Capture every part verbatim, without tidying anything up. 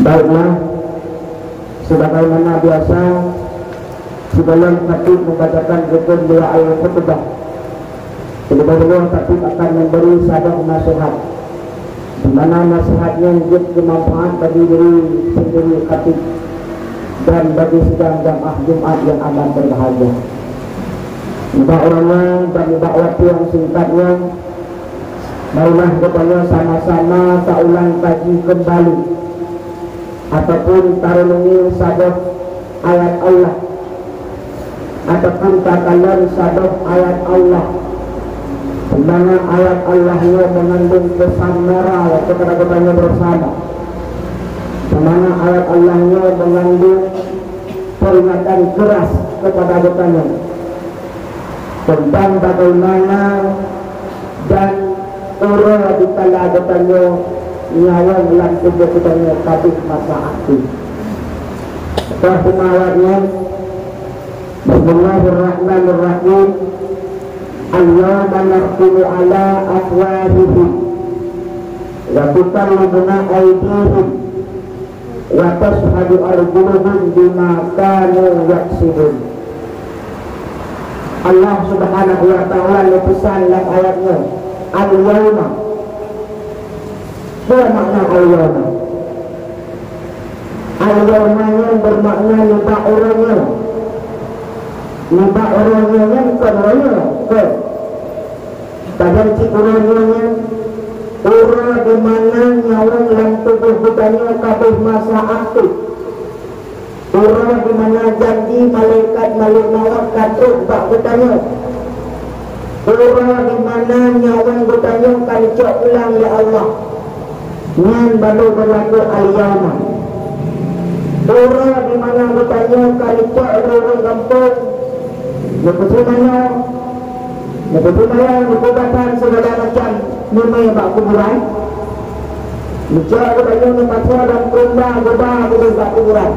Baiklah, sebagaimana biasa, sebelum khatib membacakan rukun dua al-khutbah, terlebih dahulu khatib akan memberi saboh nasihat, di mana nasihat nyan jeuet bermanfaat bagi diri sendiri khatib dan bagi sidang jamaah Jumat yang amat berbahagia. Nibak uroe nyoe dan nibak watèe nyang singkat nyoe, marilah geutanyoe sama-sama taulang kaji keumbali ataupun tareunungi saboh ayat Allah, ataupun takalon saboh ayat Allah, di mana ayat Allah nyoe meungandung peusan moral keupada geutanyoe bersama, di mana ayat Allah nyoe meungandung peringatan keras keupada geutanyoe teuntang bagaimana dan uroe dikala geutanyoe nyawöng lam tuboh geutanyoe ka abéh masa aktif. Teuma ayat nyan, Bismillahirrahmanirrahim. Al-yawma nakhtimu ala afwahihim wa tukallimuna aydihim wa tasyhadu arjuluhum bima kanu yaksibun. Allah Subhanahu wa Ta'ala neupeusan lam ayat nyoe, "Al-yauma." Peue makna al-yauma? Al-yauma nyan beumakna nibak uroe nyoe. Nibak uroe nyoe nyan kon uroe nyoe, kon. Padahai cit uroe nyoe nyan, uroe di mana nyawöng lam tuboh geutanyoe ka abéh masa aktif. Uroe di mana janji malaikat malèk mawöt ka trok bak geutanyoe. Uroe di mana nyawöng geutanyoe ka neucok pulang lé Allah. Nyan baru beurlaku al-yauma. Uroe di mana geutanyoe ka neucok ureuëng gampông, neupeuseumanoe, neupeuseumanoe, neupeubatang sigala macam neumè bak kuburan. Neucok geutanyoe neupasoe dan keureumbah geuba keudéh bak kuburan.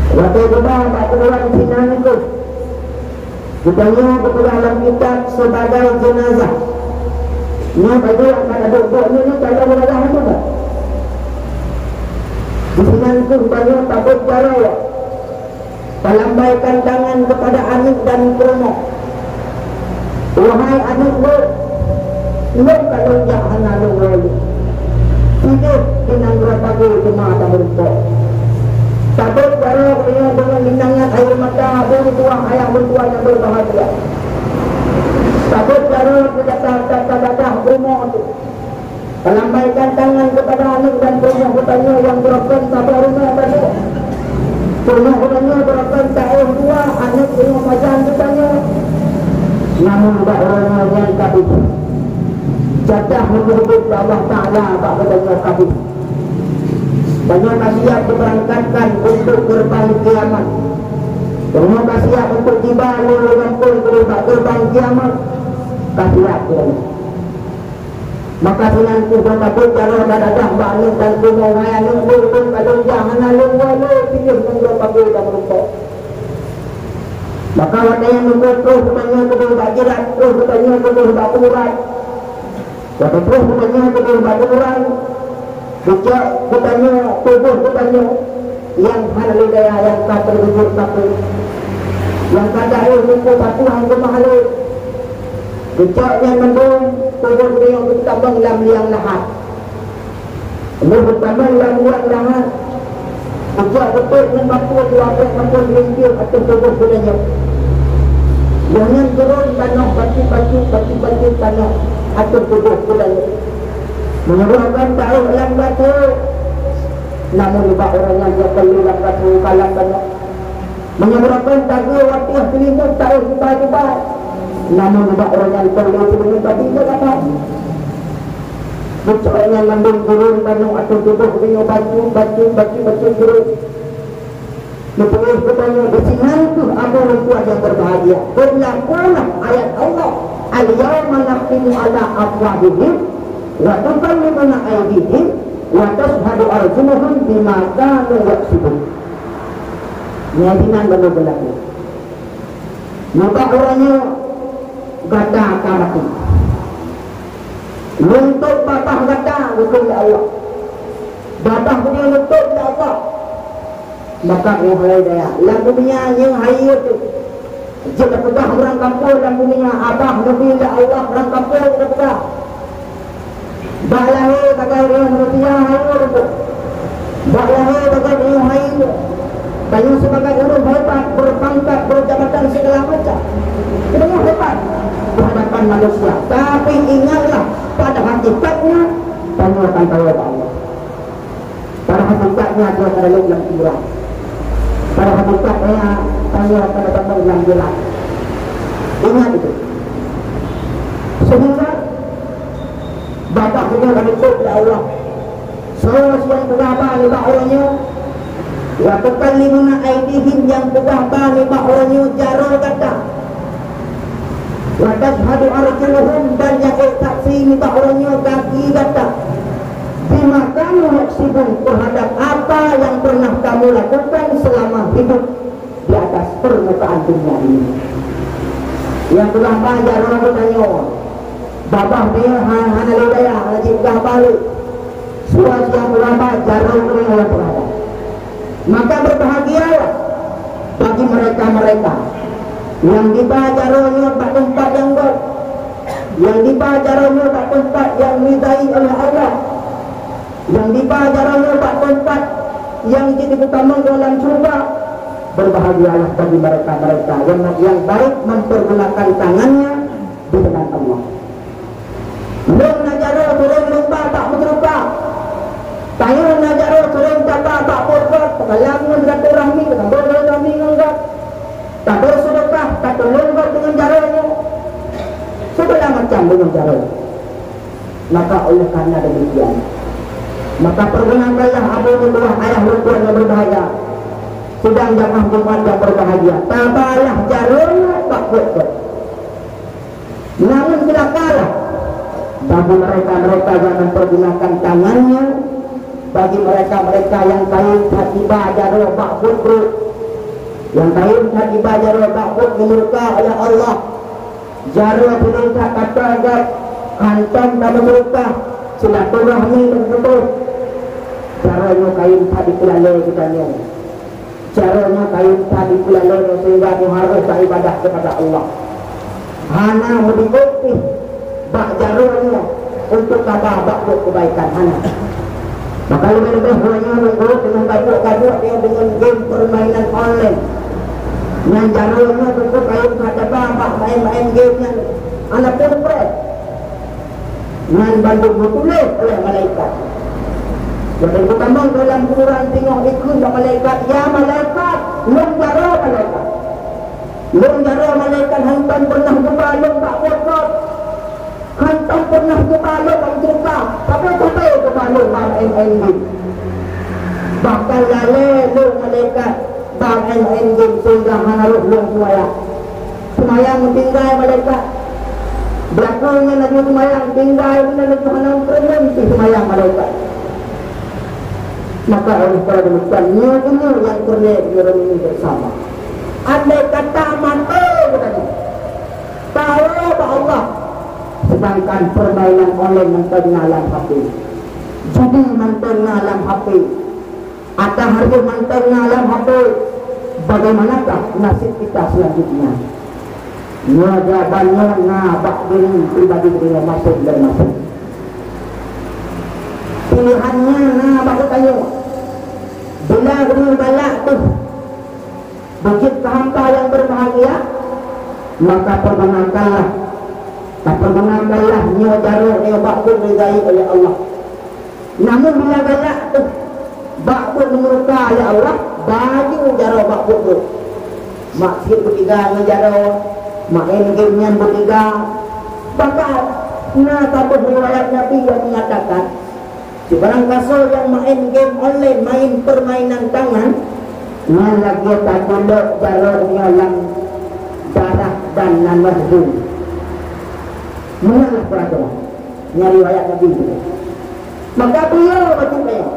Watèe geuba bak kuburan sinan kheueh geutanyoe geupeugah lam kitab sebagai jeunazah. Nyoe bajèe nyang ka taduek buet nyoe, nyoe tanda jeunazah nyoe. Di sinan kheueh tanyoe tabeuet jaroe, talambaikan tangan kepada aneuk dan peurumoh. Wahai aneuk lôn, lôn ka lôn jak hana lôn woe lé. Sideh di nanggroe pagée teuma tameureumpok. Tabeuet jaroe geutanyoe deungon linangan air mata, abu meutuwah ayah meutuwah nyang berbahagia. Tabeuet jaroe keu gata, gata dadah bumoe teuh. Talambaikan tangan kepada aneuk dan peurumoh geutanyoe nyang beureukan saboh rumoh tanyoe. Peurumoh geutanyoe beureukan taéh dua, aneuk peurumoh pajan geutanyoe. Namun bak uroe nyoe nyan ka abéh. Jatah meunyoe ubit bak Allah Taala bak geutanyoe ka abéh. Tanyoe ka siap diberangkatkan untuk gerbang kiamat. Tanyoe ka siap untuk tiba lé gampông keudéh bak gerbang kiamat. Ka siap tanyoe. Maka sinan kheueh gata beuet jaroe dan dadah bak aneuk dan peurumoh, hai aneuk lôn, lôn ka lôn jak hana lôn woe lé, piléh nanggroe pagée dan meurumpok. Maka watée nyan meutrôh geutanyoe keudéh bak jirat, trôh geutanyoe keudéh bak kuburan. Watée trôh geutanyoe keudéh bak kuburan, geucok geutanyoe tuboh geutanyoe nyang hana lé daya nyang ka teubeujeuet sapeue, nyang ka taéh muphom patuh nyang keumah lé. Geucok nyan mandum tuboh geutanyoe geutamong lam liang lahat. Lheueh geutamong lam liang lahat, geucok geupeuet ngon batu dua ploh batu lintiek ateueh tuboh geutanyoe. Lheueh nyan turun tanoh bacut-bacut, bacut-bacut tanoh ateueh tuboh geutanyoe. Meunyoe droe kon taéh lam gaséh, namun nibak uroe nyan nyoe kon lé lam gaséh, ka lam tanoh. Meunyoe droe kon tageue watée teulimong taéh dubai-dubai, namun nibak uroe nyan kon lé teulimong tabi nyoe dapat. Geucok nyan mandum turun tanoh ateueh tuboh geutanyoe bacut, bacut, bacut, bacut turun. Neupeugah geutanyoe, di sinan kheueh abu lôn tuan nyang berbahagia. Beurlakulah ayat Allah, "Al-yauma nakhtimu ala afwahihim, wa tukallimuna aydihim, wa tasyhadu arjuluhum bima kanu yaksibun." Nyan sinan baru beurlaku. Nibak uroe nyoe gata ka maté. Lôn tôb babah gata, geukheun lé Allah. Babah geutanyoe neutôb lé Allah. Maka nyoe hai daya, lam dunia nyoe hai teuh. Jeuet tapeugah ureuëng kampung lam dunia, abah neubi lé Allah ureuëng kampung tapeugah. Bak lahé sagai ureuëng manusia hai ureuëng. Bak lahé sagai ureuëng hai. Tanyoe sibagai ureuëng hebat, beupangkat, beujabatan, sigala macam. Tanyoe hebat di hadapan manusia. Tapi ingatlah, pada hakikatnya, tanyoe akan tawau bak Allah. Pada hakikatnya dia akan lheueh lam kuburan. Pada hakikatnya tanyoe akan tamong lam jeulat. Ingat itu. Sehingga babah nyoe ka neutôb lé Allah. Soe nyang peugah ba nibak uroe nyoe, "Wa tukallimuna aidihim," nyang peugah ba nibak uroe nyoe jaroe gata. "Wa tasyhadu arjuluhum," dan nyang ék saksi nibak uroe nyoe gaki gata. "Bima kanu yaksibun," terhadap apa yang pernah kamu lakukan selama hidup di atas permukaan dunia ini. Nyang peugah ba jaroe geutanyoe, babah nyoe ha-, hana lé daya, hana jipeugah ba lé. Soe nyang peugah ba jaroe geutanyoe nyang peugah ba. Maka berbahagialah bagi mereka-mereka yang diba jaroe nyoe bak teumpat nyang göt, yang diba jaroe nyoe bak teumpat nyang diridai oleh Allah, yang diba jaroe nyoe bak teumpat nyang jeuet jipeutamong dalam syeuruga. Berbahagialah bagi mereka-mereka yang, yang baik mempergunakan tangannya di jalan Allah. Lôn na jaroe seuring lôn ba bak meusyeuruga. Tanyoe na jaroe seuring taba bak buet göt, teukalon ngon silaturahmi, teukalon silaturahmi ngon göt. Tabri seudeukah, tatulông göt deungon jaroe nyoe. Segala macam deungon jaroe. Maka oleh karena demikian, maka pergunakanlah abu meuluah ayah lôn tuan yang berbahagia, sidang jamaah Jumat yang berbahagia, tabalah jaroe nyoe bak buet göt. Namun celakalah bagi mereka-mereka yang mempergunakan tangannya, bagi mereka-mereka yang kayém that iba jaroe bak buet brok, yang kayém that iba jaroe bak buet meumurka oleh Allah. Jaroe seuring that gata göt, hantom tameuseuleumpah, silaturahmi meuputoh. Jaroe nyoe kayém that dipeulalée geutanyoe. Jaroe nyoe kayém that dipeulalée nyoe sehingga nyoe harôh bak ibadah kepada Allah. Hana meudiôt pih bak jaroe nyoe untuk taba bak buet keubaikan, hana. Maka leubeh-leubeh uroe nyoe nyoe deungon gabuek-gabuek nyoe deungon game permainan online. Nyan jaroe nyoe untuk kayém that taba bak maén-maén game nyan hana peureulée. Nyan bandum geutuléh oleh malaikat. Watée geutamong dalam kuburan, singoh ikheun bak malaikat, "Ya malaikat, lôn jaroe malaikat. Lôn jaroe malaikat, hantom peureunah geuba lôn bak buet göt. Hantom peureunah geuba lôn bak meusyeuruga, tapi sabe geuba lôn bak maén-maén game. Bahkan lalée lôn malaikat bak maén-maén game sehingga hana rhoh lôn seumayang." Seumayang tinggai malaikat. Beurakong nyan laju seumayang tinggai, meunan laju hana meukeureumeun pih seumayang malaikat. Maka oleh karena demikian, nyoe ilmu nyang peureulée direnungi bersama. Andai kata maté geutanyoe, tawau bak Allah, sedangkan permainan online mantong na lam H P, judi mantong na lam H P, Ata hareuh mantong na lam H P, bagaimanakah nasib kita selanjutnya? Nyoe jawaban nyoe na bak diri pribadi geutanyoe maséng-maséng. Pilihan nyan na bak geutanyoe. Bila geutanyoe galak teuh beujeuet keu hamba nyang berbahagia, maka pergunakanlah, tapergunakanlah nyoe jaroe nyoe bak buet ridai oleh Allah. Namun bila galak teuh bak buet meumurka lé Allah, baju jaroe bak buet brok. Maksiet beutiga ngon jaroe, maén game nyan beutiga. Bahkan na saboh riwayat Nabi nyang meungatakan, sibarang gasoe nyang maén game online, maén permainan tangan, nyan lagée tatulok jaroe nyoe lam darah dan nanoh bu. Meunan lah peuratoran. Nyan riwayat Nabi. Maka beliau bacut nyan,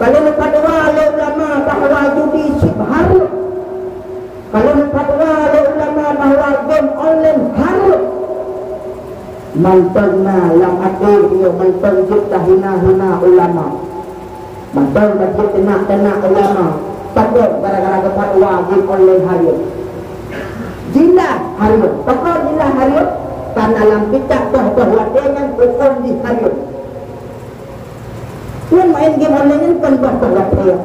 ka lheueh neufatwa lé ulama bahwa judi chip hareuem. Ka lheueh neufatwa lé ulama bahwa game online hareuem. Mantong na lam até nyoe, mantong jeuet tahina-hina ulama. Mantong bacut teunak-teunak ulama, pakon gara-gara geufatwa game online hareuem. Jeulaih hareuem. Pakon jeulaih hareuem? Karena lam kitab boh-boh watée nyan hukôm jih hareuem. Nyan main game online nyan kon boh-boh watée.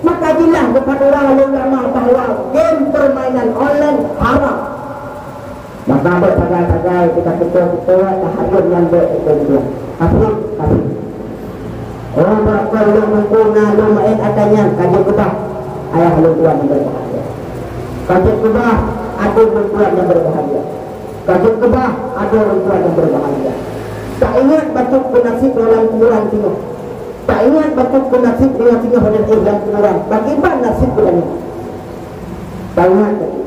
Maka jeulaih geufatwa lé ulama bahwa game permainan online haram. Maka bék sagai-sagai kita peutoe-peutoe tahareuem nyan bék hukôm Tuhan. Tapi, tapi. Oh, meureuka ulôn teungku na lôn maén ata nyan, ka jeuet keubah ayah lôn tuan nyang berbahagia. Ka jeuet keubah aduen lôn tuan nyang berbahagia. Ka jeuet keubah aduen lôn tuan nyang berbahagia. Taingat bacut keu nasib lam kuburan singoh. Taingat bacut keu nasib singoh-singoh dan éh lam kuburan. Bagaimana nasib geutanyoe? Taingat bacut.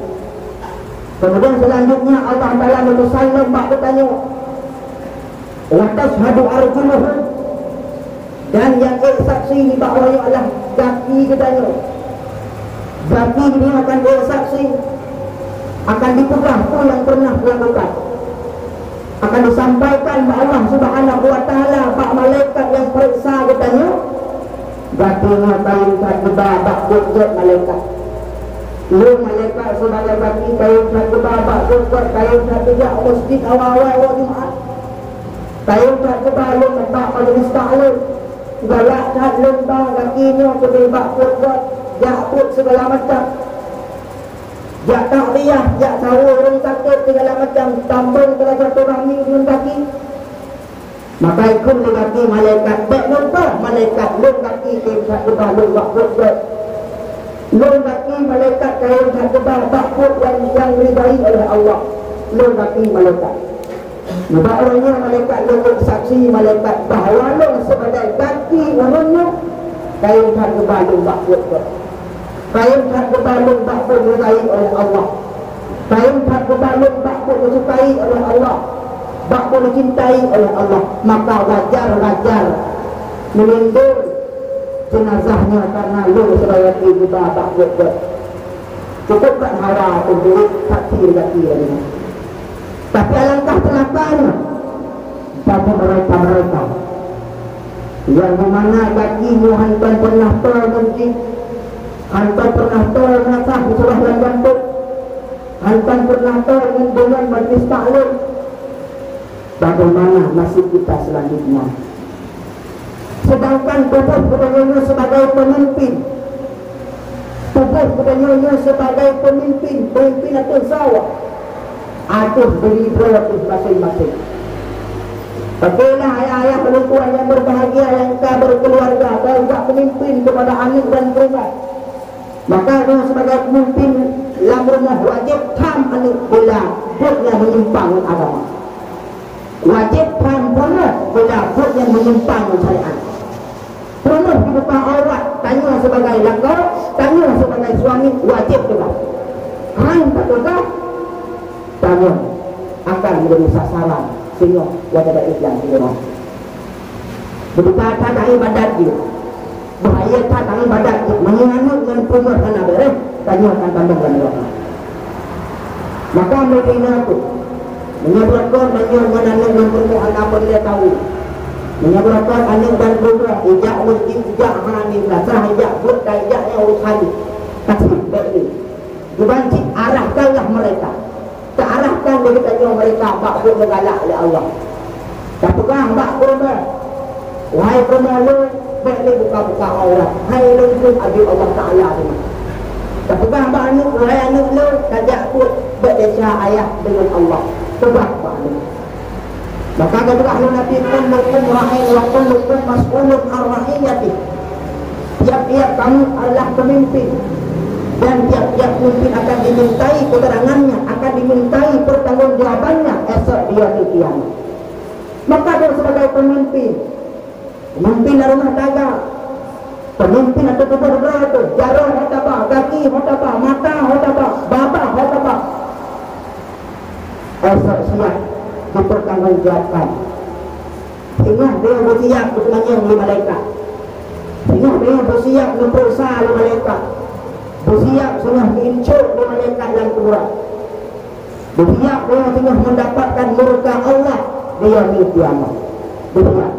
Kemudian selanjutnya Allah Taala meupeusan lom bak geutanyoe, "Wa tasyhadu arjuluhum," dan nyang ék saksi nibak Allah adalah gaki geutanyoe. Gaki nyoe akan ék saksi, akan dipeugah peue nyang pernah lakukan. Akan disampaikan bak Allah Subhanahu wa Taala bak malaikat nyang peuriksa geutanyoe, gaki nyoe kayém that geuba bak buet gét malaikat. Lôn malaikat sibagai gaki kayém that geuba bak buet gét, kayém that geujak u meuseujid awai-awai uroe Jumat. Kayém that geuba lôn bak majlis taklim. Galak that lôn ba gaki nyoe keudeh bak buet gét, jak buet sigala macam. Jak takliyah, jak saweue ureuëng sakét sigala macam, tambong silaturahmi ngon gaki. Maka ikheun lé gaki malaikat, bék lumpah malaikat, lôn gaki kayém that geuba lôn bak buet gét. Lôn gaki malaikat kayém that geuba bak buet nyang, nyang diridai oleh Allah. Lôn gaki malaikat. Nibak uroe nyoe malaikat lôn saksi malaikat bahwa lôn sibagai gaki ureuëng nyoe kayém that geuba lôn bak buet gét. Kayém that geuba lôn bak buet neuridai oleh Allah. Kayém that geuba lôn bak buet neusukai oleh Allah. Bak buet neucintai oleh Allah. Maka wajar-wajar meuninggai jenazah nyoe karena lôn sibagai gaki geuba bak buet gét. Cukup that hawa untuk saksi gaki lagée nyan. Tapi alangkah ceulakanya bagi mereka-mereka yang dimana gaki nyoe hantom pernah toe ngon jih, hantom pernah toe meunasah meusulah lam gampông, hantom pernah toe ngon deungon majlis taklim. Bagaimana nasib kita selanjutnya? Sedangkan tuboh geutanyoe nyoe sebagai pemimpin, tuboh geutanyoe nyoe sebagai pemimpin, pemimpin ateueh sawa, ateueh diri droe teuh maséng-maséng. Pakailah ayah-ayah ulôn tuan nyang berbahagia nyang ka berkeluarga, ka juga pemimpin kepada aneuk dan keluarga. Maka nyoe sebagai pemimpin lam rumoh wajéb tham aneuk bela buet nyang meunyimpang ngon agama. Wajéb tham peurumoh bela buet nyang meunyimpang ngon syariat. Peurumoh dibuka aurat, tanyoe sebagai lakoe, tanyoe sebagai suami wajéb bela. Hai peugah, tanyoe akan menjadi sasaran singoh watée Islam singoh. Beuteuka that ibadat jih. Bahaya that ibadat jih. Meunyoe aneuk ngon peurumoh hana beureh, tanyoe akan tambong lam neuraka. Maka meudina tu, meunyoe beureukat tanyoe ngon aneuk ngon peurumoh hana peureulée tahu. Meunyoe beureukat aneuk dan peurumoh ijak meuseujid, ijak hana ikhlas, ijak buet ka ijak nyang ureuëng khalif. Kasih baik ni. Dibanci arahkanlah mereka. Teuarahkan diri tanyoe mereka bak buet neugalak lé Allah. Tapeugah bak peurumoh, "Wahai peurumoh lôn, bék lé buka-buka aurat. Hai lôn kheun aju Allah Taala teuma." Tapeugah bak aneuk, "Wahai aneuk lôn, tajak buet, bék desya ayah deungon Allah." Peugah bak aneuk. Maka geupeugah lé Nabi, "Kullukum ra'in wa kullukum mas'ulun an ra'iyatih." Tiap-tiap kamu adalah pemimpin, dan tiap-tiap pemimpin akan dimintai keterangannya, akan dimintai pertanggungjawabannya esok di yaumil qiyamah. Maka dia sebagai pemimpin, pemimpin dalam rumah tangga, pemimpin atau gubernur itu, jaroe ho taba, gaki ho taba, mata ho taba, babah ho taba. Esok siat dipertanggungjawabkan. Singoh beusiap geupeumanyong lé malaikat. Singoh beusiap geupeuriksa lé malaikat. Beusiap singoh geuincok lé malaikat lam kuburan. Beusiap singoh mendapatkan murka Allah di yaumil qiyamah. Beusiap.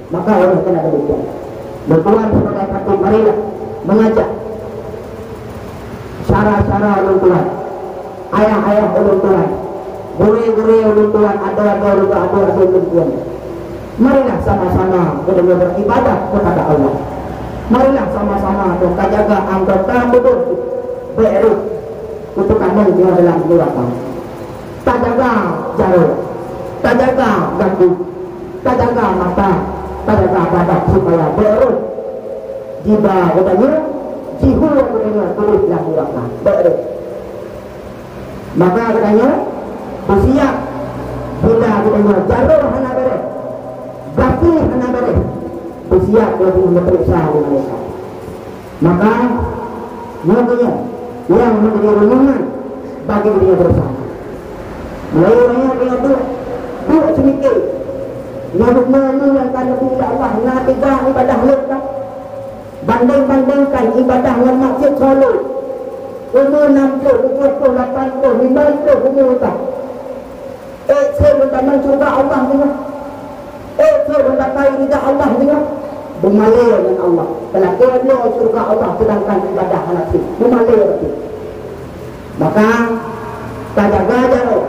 Maka oleh karena demikian, Lôn tuan saudara-saudara, marilah mengajak syara-syara ulôn tuan, ayah-ayah ulôn tuan, gurée-gurée ulôn tuan, adoe-adoe ulôn tuan, adoe-adoe ulôn tuan. Marilah sama-sama geutanyoe beribadah kepada Allah. Marilah sama-sama tu ka jaga anggota tuboh tu. Bék rôh keu teuka meuteumé dalam neuraka. Tajaga jaroe, tajaga gaki, tajaga mata, tajaga badan supaya bék rôh jiba geutanyoe, jihue geutanyoe tuléh lam neuraka. Bék rôh. Maka geutanyoe beusiap bila geutanyoe jaroe hana béréh, gaki hana béréh, beusiap geutanyoe meupeuriksa lé malaikat. Maka, nyoe keuh nyoe nyang menjadi renungan bagi diri bersama. Mulai ureueng nyoe keuh duek, duek seumiké. Nyoe bunoe nyoe nyang ka neubi lé Allah, na tiga ibadah lôn ka. Bandeng-bandengkan ibadah ngon maksiat solo. Umu enam puluh, tujuh puluh, lapan puluh, limong puluh umu ka. Ék seuet lôn tamong syeuruga Allah deungoe. Ék seuet lôn dapat rida Allah deungoe. Beumalée ngon Allah. Peulakée bloe syeuruga Allah, seudangkan ibadah hana sép. Beumalée beutôi. Maka, tajaga jaroe,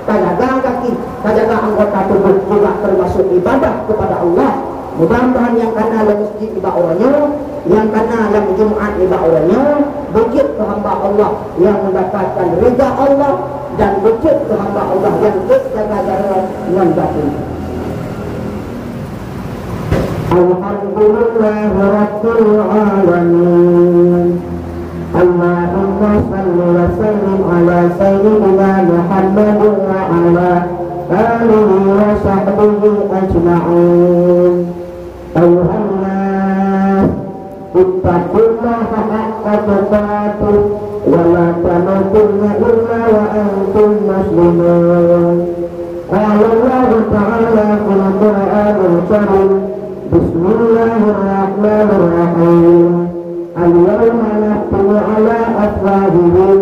tajaga gaki, tajaga anggota tuboh juga teumasok ibadah kepada Allah. Mudah-mudahan nyang ka na lam masjid nibak uroe nyoe, nyang ka na lam Jumat nibak uroe nyoe, beujeuet keu hamba Allah nyang mendapatkan rida Allah dan beujeuet keu hamba Allah nyang ék jaga jaroe ngon gaki. Alhamdulillahirabbil alamin. Allahumma shalli wa sallim ala sayyidina Muhammadin wa ala alihi wa sahbihi ajma'in. Ayuhan nas, ittaqullaha haqqa tuqatih wa la tamutunna illa wa antum muslimun. Qala Allahu ta'ala fil Qur'anil Karim, bismillahirrahmanirrahim. Al-yawma nakhtimu ala afwahihim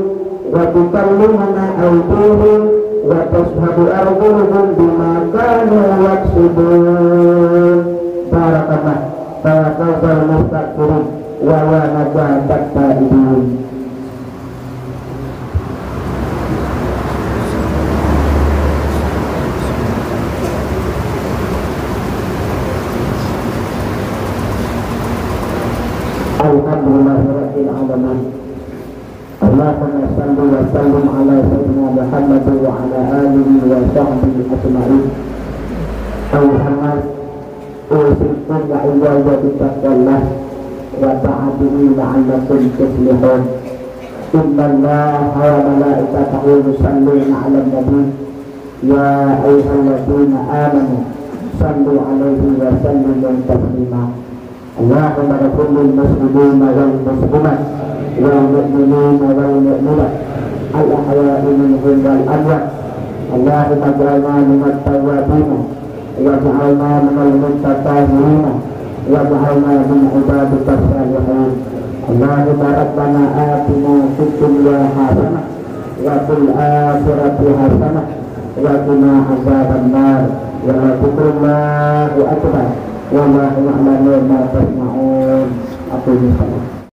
wa tukallimuna aydihim wa tashhadu arjuluhum bima kanu yaksibun. Barakallah. Tawakkal mustaghfirin wa wa najabat taibin. Alhamdulillahirabbil alamin. Allahumma shalli wa sallim ala sayyidina Muhammad wa ala alihi wa sahbihi ajma'in. Ayuhan nas, usikum wa iyaya bitaqwallah wa ta'atihi la'allakum tuflihun. Innallaha wa malaikatahu yusalluna 'alan nabi, ya ayyuhalladzina amanu sallu 'alaihi wa sallimu taslima. Allahumma ighfir lil muslimina wal muslimat, wal mu'minina wal mu'minat, al ahya'i minhum wal amwat. Allahumma ij'alna minat tawwabina, waj'alna minal mutatahhirina, waj'alna min ibadika shalihin. Allahumma rabbana atina fid dunya hasanah wa fil akhirati hasanah wa qina adzabannar. Wa la dzikrullahi akbar. Wallahu ya'lamu ma tasna'un. Aqimus shalah.